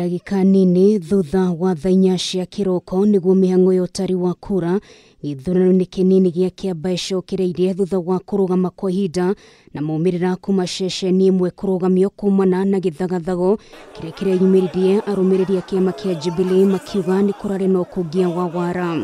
Ndagĩka nini thutha wa thaa inya cia kĩroko nĩguo mĩhang'o ya ũtari wa kura gĩthurano-inĩ kĩnini gĩa Kĩamba ĩcokereirie thutha wa kũrũgama kwa ihinda na maumĩrĩra kuma ceceni ĩmwe kũrũgamio kumana na gĩthagathago kĩrĩa kĩreyumĩririe arũmĩrĩri a kĩama kĩa Jubilee makiuga nĩ kũrarĩ na ũkũngia wa wara.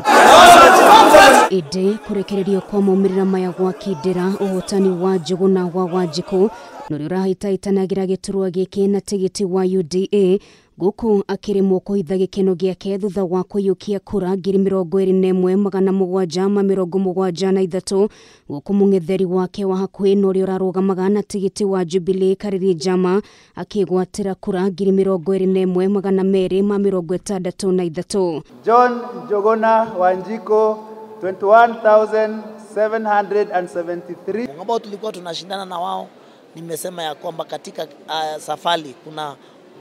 Ĩndĩ kũrekererio kwa maumĩrĩra maya gwakindĩra ũhotani wa Njũgũna wa Wanjikũ na ũrĩa ũrahĩtahĩtanagĩra gĩturwa gĩkĩ na tigiti wa UDA gũkũ akĩremwo kũhitha gĩkeno gĩake thutha wa kũiyũkia kura 21,773 gũkũ mũng'etheri wake wa hakuhĩ na ũrĩa ũrarũgamaga na tigiti wa Jubilee Kariri Njama akĩgwatĩra kura 21,263. John Njũgũna Wanjikũ 21,773. Ambao tulikuwa tunashindana na wao, nimesema ya kwamba katika safari kuna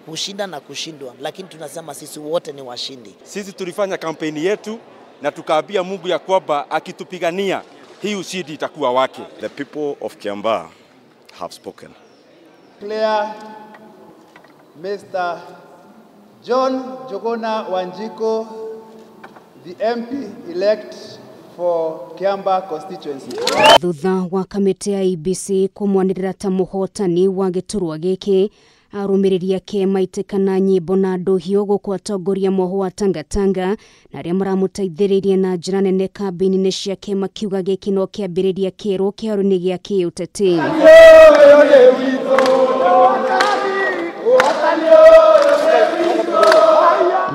kushinda na kushindwa, lakini tunasema sisi wote ni washindi. Sisi tulifanya kampeni yetu na tukaambia Mungu ya kwamba akitupigania hii ushindi itakuwa wake. The people of Kiambaa have spoken. Clear Mr. John Njũgũna Wanjikũ, the MP elect for Kiambaa constituency. Thutha wa kamĩtĩ ya IEBC kũmwanĩrĩra ta mũhotani wa gĩturwa gĩkĩ, arũmĩrĩri ake maitĩkana nyĩmbo na ndũhiũ gũkũ atongoria moho wa Tangatanga na arĩa maramũteithĩrĩirie na njĩra nene kambĩini-inĩ ciake makiuga gĩkĩ no kĩambĩrĩria kĩerũ kĩharo-inĩ gĩa kĩũteti.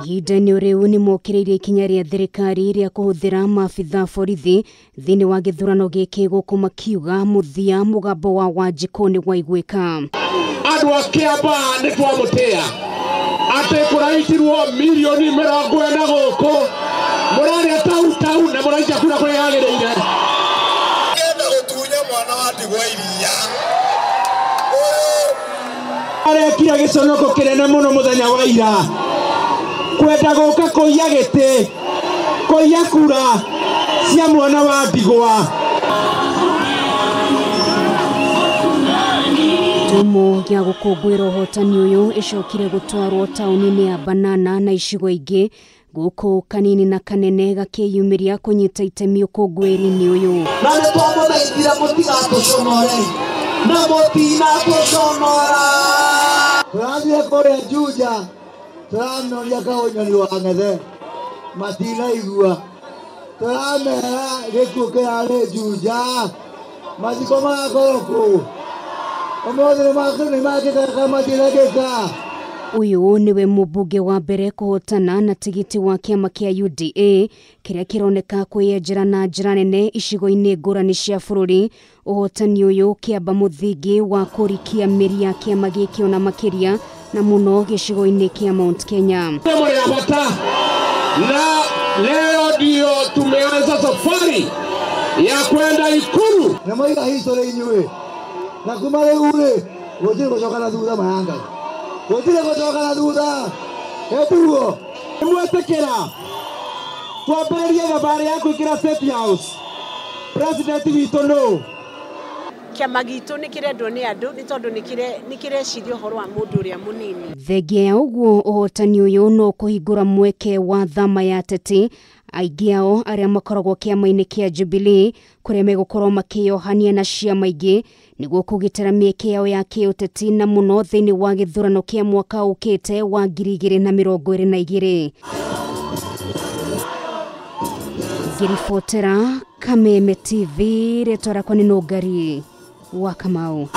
Ihinda-inĩ rĩu nĩ mokĩrĩire ikinya rĩa thirikari rĩa kũhũthĩra maabitha borithi thĩinĩ wa gĩthurano gĩkĩ gũkũ makiuga mũthia mũgambo wa Wanjikũ nĩ waiguĩka. Andũ a Kĩambaa nĩ twamũtĩa atĩ kũraitirwo mirioni 40 gũkũ mũrarĩa tau tau na mũraikia kura kũrĩa yagĩrĩire. Kenda gũtunya mwana wa ndigwa iria. Arekire gĩconoko kĩnene mũno mũthenya wa ira kwenda gũka kũiya gĩtĩ kũiya kura cia mwana wa ndigwa. Timu ya gũkũngũĩra ũhotani ũyũ ĩcokire gũtwarwo taũni-inĩ ya Banana na icigo ingĩ gũkũ kanini na kanene gakĩyumĩria kũnyita itemi ũkũngũĩri-inĩ ũyũ. Na nĩ twamũthaithire mũtigatũconore na mũtinatũconora. Tũrathiĩ kũrĩa Juja tũramenoria kaũnyoni wa ng'ethe matinaigua, tũramera gĩkuũ kĩrarĩ Juja mathiko magakorwo kũu. Ũyũ nĩwe mũmbunge wa mbere kũhotana na tigiti wa kĩama kĩa UDA kĩrĩa kĩroneka kwĩyenjera na njĩra nene icigo-inĩ ngũrani cia bũrũri. Ũhotani ũyũ ũkĩamba mũthingi wa kũrikia mĩri ya kĩama gĩkĩ ona makĩria na mũno gĩcigo-inĩ kĩa Mount Kenya. Na leo ndio tumeanza safari ya kwenda Ikulu. Na maiga history inyuĩ na kuma rĩu rĩ gũtirĩ gũcoka na thutha mayanga, gũtirĩ gũcoka na thutha ĩtuo. Mwetĩkĩra twambĩrĩrie thabarĩ ya kũingĩra State House. President witũ nũ? Kĩama gitũ nĩ kĩrendwo nĩ andũ nĩ tondũ nĩ kĩreciria ũhoro wa mũndũ ũrĩa mũnini. Thengia ya ũguo ũhotani ũyũ no kũhingũra mweke wa thama ya ateti aingĩ ao arĩa makoragwo kĩama-inĩ kĩa Jubilee kũrĩa megũkorwo makĩyohania na ciama ingĩ nĩguo kũgitĩra mĩeke yao ya kĩũteti na mũno thĩinĩ wa gĩthurano kĩa mwaka ũkĩte wa 2022. Ngĩribotera Kameme TV, rĩtwa rĩakwa nĩ Nũngari wa Kamau.